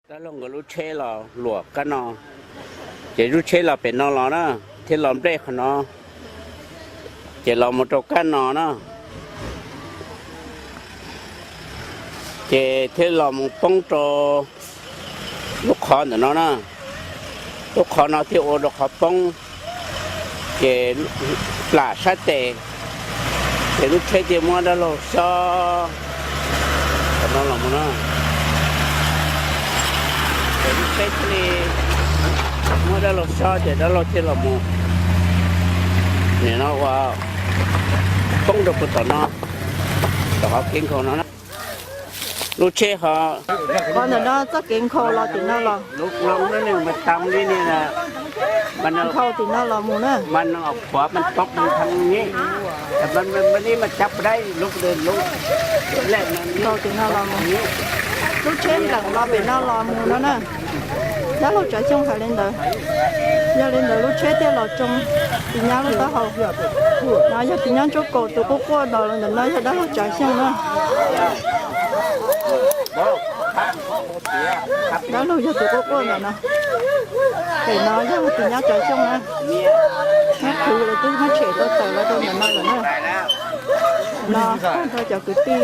Dab laug nkawd lub tsheb los luam kab no, ces lub tsheb los pem no los na, thiaj los nplej qhov no, ces los mus rau kab no na, ces thiaj los mus poob rau lub qhov ntawm no na. Lub qhov no thiaj ua rau qhov poob, ces plam sab tes, ces lub tsheb thiaj muab dab laug xyob, qhov no los mus na, ces lub tsheb thiaj li muab dab laug xyob ces dab laug thiaj los mus, nim no ua poob rau puag tom no, tom qhov kev nkhaus no na. Lub tsheb ho, qhov ntawm no txoj kev nkhaus los tim no los, nkhaus tim no los mus na. Nkhaus tim no los mus, lub tsheb npleem los pem no los mus no na. Dab laug Tsav Xyooj hais li ntawd, yog li ntawd lub tsheb thiaj los tsoo tim nyab lub taub hau. No yog tim nyab Ntsuab Kaum tus quaj quaj ntawm no yog dab laug Tsav Xyooj na. Dab laug yog tus quaj quaj ntawm no. Pem no yog tim nyab Tsav Xyooj na. Nyob qhwv lawv twb muab tshem tau tawm los rau ntawm no lawm na. No, nrog cov kwv tij,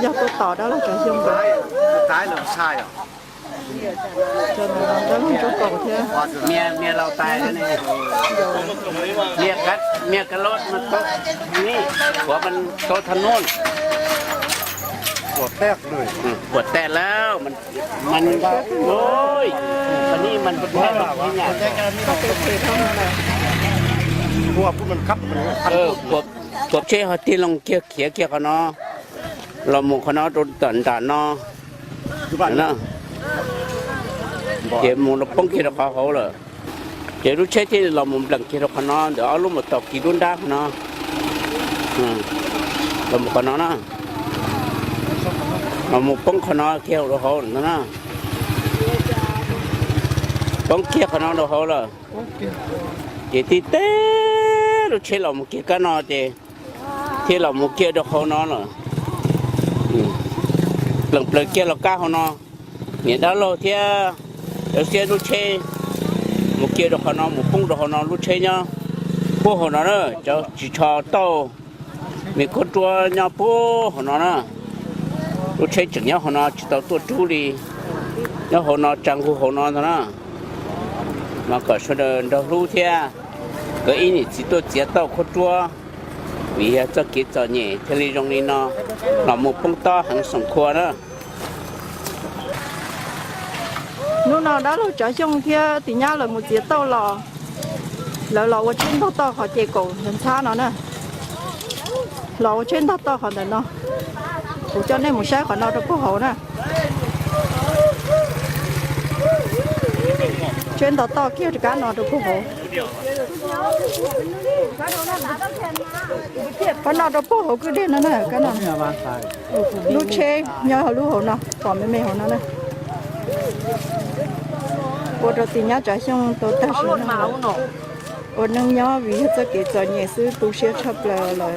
yog tuaj tom dab laug Tsav Xyooj ntawd. Dab laug Ntsuab Kaum thiab, puas tes lawm, puas tsheb ho tig loo kiag khiav kiag qhov no los mus qhov no rau tom nram no, ces mus los poob kiag rau qhov hauv lawm. Ces lub tsheb thiaj los mus npleem kiag rau qhov no ntawm ob lub mus tau kiv lub nrab qhov no, los mus qhov no na, los mus poob qhov no kiag rau hauv no na, poob kiag qhov no rau hauv lawm. Ces tib teg lub tsheb los mus kiag kab no ces thiaj los mus kiag rau hauv no lawm. Plees plaws kiag los kab hauv no, niam dab laug thiab cov xiab lub tsheb mus kiag rau qhov no mus poob rau hauv no, lub tsheb nyob puag hauv no na, cov ris tsho tauj me khaub ruab nyob puag hauv no na. Lub tsheb tseem nyob hauv no tsis tau tuaj rub li, nyob hauv no tsa nqug hauv no ntag na. Mas kom sawv daws nrog hlub thiab, kom ib niam txiv tuaj txiav tauj khaub ruab, vim yog txoj kev txom nyem thiaj li zoo li no, los mus poob tob heev xoom khua na. Hnub no dab laug Tsav Xyooj thiab tim nyab lawv mus txiav tauj los, lawv los ua tsheb ntog toj qhov ces kaum ntxhab no na. Los ua tsheb ntog toj qhov ntawm no, kuv coj nej mus saib qhov no rau puag hauv na. Tsheb ntog toj kiag rau kab no rau puag hauv. Kab no rau puag hauv kwj deg no na, kab no. Lub tsheb nyob lub hauv no, pom me me hauv no na. Ua rau tim nyab Tsav Xyooj tau tag sim neej, ua neej nyob vim yog txoj kev txom nyem xwb tu siab tshaj plaws lawm.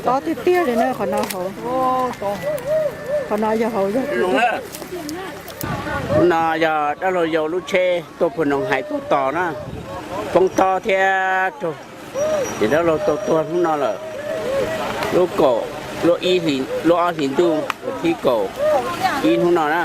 Tob tiag tiag li na qhov no hauv. Qhov no yog hauv yog. Hnub no yog dab laug yau lub tsheb tuaj puag Noog Hais tuaj tos na, poob tob thiab raug, ces dab laug tau tuag hnub no lawm. Lub kaum, lub ib hlis, lub ob hlis ntuj thib kaum ib hnub no na.